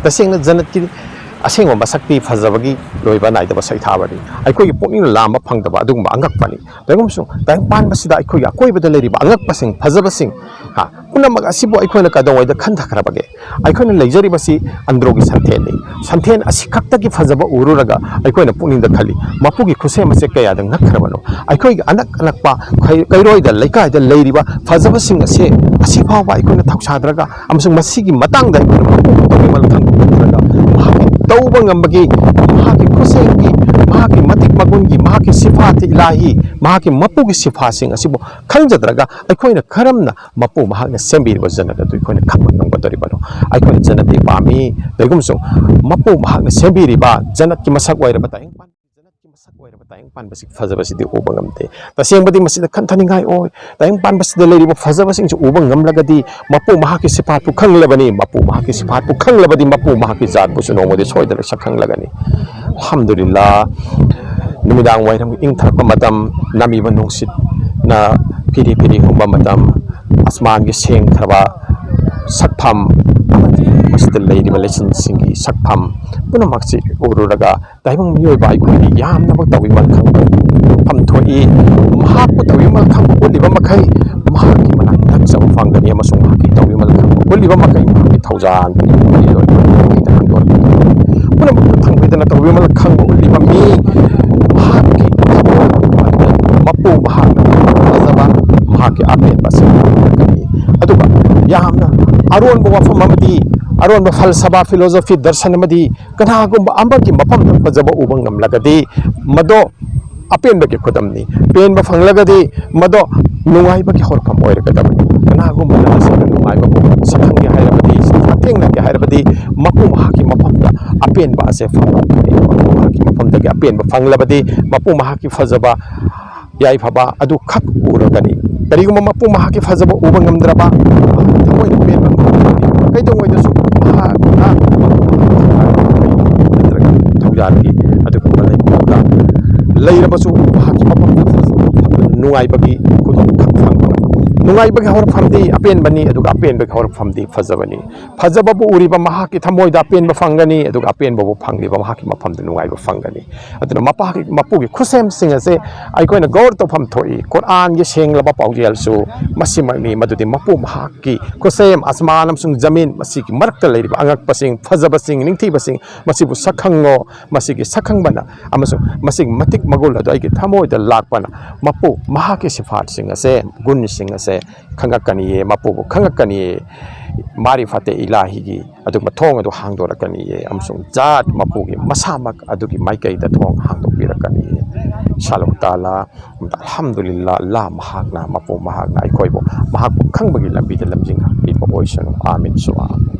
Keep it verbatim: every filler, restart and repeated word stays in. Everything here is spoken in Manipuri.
ꯇꯁꯦꯡꯅ ꯖꯅꯠꯀꯤ ꯑꯁꯦꯡꯕ ꯃꯁꯛꯇꯤ ꯐꯖꯕꯒꯤ ꯂꯣꯏꯕ ꯅꯥꯏꯗꯕ ꯁꯩꯊꯥꯕꯅꯤ꯫ ꯑꯩꯈꯣꯏꯒꯤ ꯄꯨꯛꯅꯤꯡꯅ ꯂꯥꯝꯕ ꯐꯪꯗꯕ ꯑꯗꯨꯒꯨꯝꯕ ꯑꯉꯛꯄꯅꯤ꯫ ꯇꯥꯏꯕꯪꯁꯨ ꯇꯥꯏꯕꯪ ꯄꯥꯟꯕꯁꯤꯗ ꯑꯩꯈꯣꯏꯒꯤ ꯑꯀꯣꯏꯕꯗ ꯂꯩꯔꯤꯕ ꯑꯉꯛꯄꯁꯤꯡ, ꯐꯖꯕꯁꯤꯡ, ꯍꯥ, ꯄꯨꯝꯅꯃꯛ ꯑꯁꯤꯕꯨ ꯑꯩꯈꯣꯏꯅ ꯀꯩꯗꯧꯉꯩꯗ ꯈꯟꯊꯈ꯭ꯔꯕꯒꯦ? ꯑꯩꯈꯣꯏꯅ ꯂꯩꯖꯔꯤꯕꯁꯤ ꯑꯟꯗ꯭ꯔꯣꯒꯤ ꯁꯟꯊꯦꯟꯅꯤ꯫ ꯁꯟꯊꯦꯟ ꯑꯁꯤ ꯈꯛꯇꯒꯤ ꯐꯖꯕ ꯎꯔꯨꯔꯒ ꯑꯩꯈꯣꯏꯅ ꯄꯨꯛꯅꯤꯡꯗ ꯈꯜꯂꯤ, "ꯃꯄꯨꯒꯤ ꯈꯨꯠꯁꯦꯝ ꯑꯁꯦ ꯀꯌꯥꯗ ꯉꯛꯈ꯭ꯔꯕꯅꯣ?" ꯑꯩꯈꯣꯏꯒꯤ ꯑꯅꯛ ꯑꯅꯛꯄ ꯈꯩ-, ꯀꯩꯔꯣꯏꯗ ꯂꯩꯀꯥꯏꯗ ꯂꯩꯔꯤꯕ ꯐꯖꯕꯁꯤꯡ ꯑꯁꯦ ꯑꯁꯤ ꯐꯥꯎꯕ ꯑꯩꯈꯣꯏꯅ ꯊꯧꯁꯥꯗ꯭ꯔꯒ ꯑꯃꯁꯨꯡ ꯃꯁꯤꯒꯤ ꯃꯇꯥꯡꯗ ꯑꯩꯈꯣꯏꯅ ꯃꯄꯨ ꯇꯧꯕꯤ ꯃꯜ ꯈꯪꯕ ꯉꯝꯗ꯭ꯔꯒ ꯃꯍꯥꯛꯀꯤ ꯇꯧꯕ ꯉꯝꯕꯒꯤ, ꯃꯍꯥꯛꯀꯤ ꯈꯨꯠꯁꯦꯝꯒꯤ, ꯃꯍꯥꯛꯀꯤ ꯃꯇꯤꯛ ꯃꯒꯨꯟꯒꯤ, ꯃꯍꯥꯛꯀꯤ ꯁꯤꯐꯥꯠ ꯏꯂꯥꯍꯤ, ꯃꯍꯥꯛꯀꯤ ꯃꯄꯨꯒꯤ ꯁꯤꯐꯥꯁꯤꯡ ꯑꯁꯤꯕꯨ ꯈꯪꯖꯗ꯭ꯔꯒ ꯑꯩꯈꯣꯏꯅ ꯀꯔꯝꯅ ꯃꯄꯨ ꯃꯍꯥꯛꯅ ꯁꯦꯝꯕꯤꯔꯤꯕ ꯖꯅꯠ ꯑꯗꯨ ꯑꯩꯈꯣꯏꯅ ꯈꯪꯕ ꯉꯝꯒꯗꯧꯔꯤꯕꯅꯣ? ꯑꯩꯈꯣꯏꯅ ꯖꯅꯠꯇꯤ ꯄꯥꯝꯃꯤ, ꯀꯔꯤꯒꯨꯝꯕꯁꯨꯡ ꯃꯄꯨ ꯃꯍꯥꯛꯅ ꯁꯦꯝꯕꯤꯔꯤꯕ ꯖꯅꯠꯀꯤ ꯃꯁꯛ ꯑꯣꯏꯔꯕ ꯇꯥꯏꯕꯪ ꯄꯥꯟ-, ꯖꯅꯠꯀꯤ ꯃꯁꯛ ꯑꯣꯏꯔꯕ ꯇꯥꯏꯕꯪ ꯄꯥꯟꯕꯁꯤ ꯐꯖꯕꯁꯤꯗꯤ ꯎꯕ ꯉꯝꯗꯦ꯫ ꯇꯁꯦꯡꯕꯗꯤ ꯃꯁꯤꯗ ꯈꯟꯊꯅꯤꯡꯉꯥꯏ ꯑꯣꯏ꯫ ꯇꯥꯏꯕꯪ ꯄꯥꯟꯕꯁꯤꯗ ꯂꯩꯔꯤꯕ ꯐꯖꯕꯁꯤꯡꯁꯤ ꯎꯕ ꯉꯝꯂꯒꯗꯤ ꯃꯄꯨ ꯃꯍꯥꯛꯀꯤ ꯁꯤꯐꯥꯠꯄꯨ ꯈꯪꯂꯕꯅꯤ, ꯃꯄꯨ ꯃꯍꯥꯛꯀꯤ ꯁꯤꯐꯥꯠꯄꯨ ꯈꯪꯂꯕꯗꯤ ꯃꯄꯨ ꯃꯍꯥꯛꯀꯤ ꯖꯥꯠꯄꯨꯁꯨ ꯅꯣꯡꯃꯗꯤ ꯁꯣꯏꯗꯅ ꯁꯛ ꯈꯪꯂꯒꯅꯤ꯫ ꯑꯜꯍꯝꯗꯨꯂꯤꯜꯂꯥ, ꯅꯨꯃꯤꯗꯥꯡ ꯋꯥꯏꯔꯝ ꯏꯪꯊꯔꯛꯄ ꯃꯇꯝ, ꯅꯝꯃꯤꯕ ꯅꯨꯡꯁꯤꯠꯅ ꯐꯤꯔꯤ ꯐꯤꯔꯤ ꯍꯨꯝꯕ ꯃꯇꯝ, ꯑꯁꯃꯥꯟꯒꯤ ꯁꯦꯡꯈ꯭ꯔꯕ ꯁꯛꯐꯝ ꯑꯃꯗꯤ ꯃꯁꯤꯗ ꯂꯩꯔꯤꯕ ꯂꯩꯆꯤꯟꯁꯤꯡꯒꯤ ꯁꯛꯐꯝ ꯄꯨꯝꯅꯃꯛꯁꯤ ꯎꯔꯨꯔꯒ ꯇꯥꯏꯕꯪ ꯃꯤꯑꯣꯏꯕ ꯑꯩꯈꯣꯏꯒꯤ ꯌꯥꯝꯅꯃꯛ ꯇꯧꯕꯤꯃꯜ ꯈꯪꯕ ꯐꯝ ꯊꯣꯛꯏ꯫ ꯃꯍꯥꯛꯄꯨ ꯇꯧꯕꯤꯃꯜ ꯈꯪꯕ ꯎꯠꯂꯤꯕ ꯃꯈꯩ ꯃꯍꯥꯛꯀꯤ ꯃꯅꯥꯛ ꯅꯛꯆꯕ ꯐꯪꯒꯅꯤ ꯑꯃꯁꯨꯡ ꯃꯍꯥꯛꯀꯤ ꯇꯧꯕꯤꯃꯜ ꯈꯪꯕ ꯎꯠꯂꯤꯕ ꯃꯈꯩ ꯃꯍꯥꯛꯀꯤ ꯊꯧꯖꯥꯜ ꯄꯨꯝꯅꯃꯛꯄꯨ ꯊꯥꯡꯕꯤꯗꯅ ꯇꯧꯕꯤꯃꯜ ꯈꯪꯕ ꯎꯠꯂꯤꯕ ꯃꯤ ꯃꯍꯥꯛꯀꯤ ꯃꯄꯨ ꯃꯍꯥꯛꯅ ꯐꯖꯕ ꯃꯍꯥꯛꯀꯤ ꯑꯄꯦꯟꯕ ꯑꯁꯤ ꯐꯪꯂꯛꯀꯅꯤ꯫ ꯑꯗꯨꯒ ꯌꯥꯝꯅ ꯑꯔꯣꯟꯕ ꯋꯥꯐꯝ ꯑꯃꯗꯤ ꯑꯔꯣꯟꯕ ꯐꯜꯁꯐꯥ, ꯐꯤꯂꯣꯁꯣꯐꯤ, ꯗꯔꯁꯟ ꯑꯃꯗꯤ ꯀꯅꯥꯒꯨꯝꯕ ꯑꯃꯒꯤ ꯃꯐꯝꯗ ꯐꯖꯕ ꯎꯕ ꯉꯝꯂꯒꯗꯤ ꯃꯗꯣ ꯑꯄꯦꯟꯕꯒꯤ ꯈꯨꯗꯝꯅꯤ꯫ ꯄꯦꯟꯕ ꯐꯪꯂꯒꯗꯤ ꯃꯗꯣ ꯅꯨꯡꯉꯥꯏꯕꯒꯤ ꯍꯧꯔꯛꯐꯝ ꯑꯣꯏꯔꯒꯗꯕꯅꯤ꯫ ꯀꯅꯥꯒꯨꯝꯕꯅ ꯇꯁꯦꯡꯅ ꯅꯨꯡꯉꯥꯏꯕꯕꯨ ꯁꯛꯈꯪꯒꯦ ꯍꯥꯏꯔꯕꯗꯤ, ꯁꯛꯊꯦꯡꯅꯒꯦ ꯍꯥꯏꯔꯕꯗꯤ ꯃꯄꯨ ꯃꯍꯥꯛꯀꯤ ꯃꯐꯝꯗ ꯑꯄꯦꯟꯕ ꯑꯁꯦ ꯐꯪꯂꯛꯀꯅꯤ꯫ ꯃꯄꯨ ꯃꯍꯥꯛꯀꯤ ꯃꯐꯝꯗꯒꯤ ꯑꯄꯦꯟꯕ ꯐꯪꯂꯕꯗꯤ ꯃꯄꯨ ꯃꯍꯥꯛꯀꯤ ꯐꯖꯕ ꯌꯥꯏꯐꯕ ꯑꯗꯨ ꯈꯛ ꯎꯔꯒꯅꯤ꯫ ꯀꯔꯤꯒꯨꯝꯕ ꯃꯄꯨ ꯃꯍꯥꯛꯀꯤ ꯐꯖꯕ ꯎꯕ ꯉꯝꯗ꯭ꯔꯕ, ꯊꯃꯣꯏꯗ ꯄꯦꯟꯕ ꯉꯝꯗ꯭ꯔꯕꯗꯤ ꯀꯩꯗꯧꯉꯩꯗꯁꯨ ꯃꯍꯥꯛꯅ ꯅꯠꯇ꯭ꯔꯒ ꯊꯧꯖꯥꯜꯒꯤ ꯑꯗꯨꯒꯨꯝꯕ ꯂꯩꯀꯣꯜꯗ ꯂꯩꯔꯕꯁꯨ ꯃꯍꯥꯛꯀꯤ ꯃꯐꯝꯗ ꯐꯖꯕ ꯅꯨꯡꯉꯥꯏꯕꯒꯤ ꯈꯨꯗꯣꯡ ꯈꯛ ꯐꯪꯕ꯫ ꯅꯨꯡꯉꯥꯏꯕꯒꯤ ꯍꯧꯔꯛꯐꯝꯗꯤ ꯑꯄꯦꯟꯕꯅꯤ, ꯑꯗꯨꯒ ꯑꯄꯦꯟꯕꯒꯤ ꯍꯧꯔꯛꯐꯝꯗꯤ ꯐꯖꯕꯅꯤ꯫ ꯐꯖꯕꯕꯨ ꯎꯔꯤꯕ ꯃꯍꯥꯛꯀꯤ ꯊꯃꯣꯏꯗ ꯑꯄꯦꯟꯕ ꯐꯪꯒꯅꯤ, ꯑꯗꯨꯒ ꯑꯄꯦꯟꯕꯕꯨ ꯐꯪꯂꯤꯕ ꯃꯍꯥꯛꯀꯤ ꯃꯐꯝꯗ ꯅꯨꯡꯉꯥꯏꯕ ꯐꯪꯒꯅꯤ꯫ ꯑꯗꯨꯅ ꯃꯄꯥꯒꯤ, ꯃꯄꯨꯒꯤ ꯈꯨꯠꯁꯦꯝꯁꯤꯡ ꯑꯁꯦ ꯑꯩꯈꯣꯏꯅ ꯒꯧꯔ ꯇꯧꯐꯝ ꯊꯣꯛꯏ꯫ ꯀꯨꯔꯥꯟꯒꯤ ꯁꯦꯡꯂꯕ ꯄꯥꯎꯖꯦꯜꯁꯨ ꯃꯁꯤꯃꯛꯅꯤ, ꯃꯗꯨꯗꯤ ꯃꯄꯨ ꯃꯍꯥꯛꯀꯤ ꯈꯨꯠꯁꯦꯝ ꯑꯁꯃꯥꯟ ꯑꯃꯁꯨꯡ ꯖꯃꯤꯟ, ꯃꯁꯤꯒꯤ ꯃꯔꯛꯇ ꯂꯩꯔꯤꯕ ꯑꯉꯛꯄꯁꯤꯡ, ꯐꯖꯕꯁꯤꯡ, ꯅꯤꯡꯊꯤꯕꯁꯤꯡ, ꯃꯁꯤꯕꯨ ꯁꯛꯈꯪꯉꯣ꯫ ꯃꯁꯤꯒꯤ ꯁꯛꯈꯪꯕꯅ ꯑꯃꯁꯨꯡ ꯃꯁꯤꯒꯤ ꯃꯇꯤꯛ ꯃꯒꯨꯟ ꯑꯗꯨ ꯑꯩꯒꯤ ꯊꯃꯣꯏꯗ ꯂꯥꯛꯄꯅ ꯃꯄꯨ ꯃꯍꯥꯛꯀꯤ ꯁꯤꯐꯥꯠꯁꯤꯡ ꯑꯁꯦ, ꯒꯨꯟꯁꯤꯡ ꯑꯁꯦ ꯈꯪꯉꯛꯀꯅꯤꯌꯦ, ꯃꯄꯨꯕꯨ ꯈꯪꯉꯛꯀꯅꯤꯌꯦ꯫ ꯃꯥꯔꯤꯐꯥꯇꯦ ꯏꯂꯥꯍꯤꯒꯤ ꯑꯗꯨꯒꯨꯝꯕ ꯊꯣꯡ ꯑꯗꯨ ꯍꯥꯡꯗꯣꯔꯛꯀꯅꯤꯌꯦ, ꯑꯃꯁꯨꯡ ꯖꯥꯠ ꯃꯄꯨꯒꯤ ꯃꯁꯥꯃꯛ ꯑꯗꯨꯒꯤ ꯃꯥꯏꯀꯩꯗ ꯊꯣꯡ ꯍꯥꯡꯗꯣꯛꯄꯤꯔꯛꯀꯅꯤꯌꯦ꯫ ꯁꯥꯂꯨ ꯇꯥꯂꯥ, ꯑꯜꯍꯝꯗꯨꯂꯤꯜꯂꯥ, ꯑꯜꯂꯥ ꯃꯍꯥꯛꯅ, ꯃꯄꯨ ꯃꯍꯥꯛꯅ ꯑꯩꯈꯣꯏꯕꯨ ꯃꯍꯥꯛꯄꯨ ꯈꯪꯕꯒꯤ ꯂꯝꯕꯤꯗ ꯂꯝꯖꯤꯡꯕꯤꯕ ꯑꯣꯏꯁꯅꯨ꯫ ꯑꯥꯃꯤꯟ ꯁꯨꯃꯥ ꯑꯥꯃꯤꯟ꯫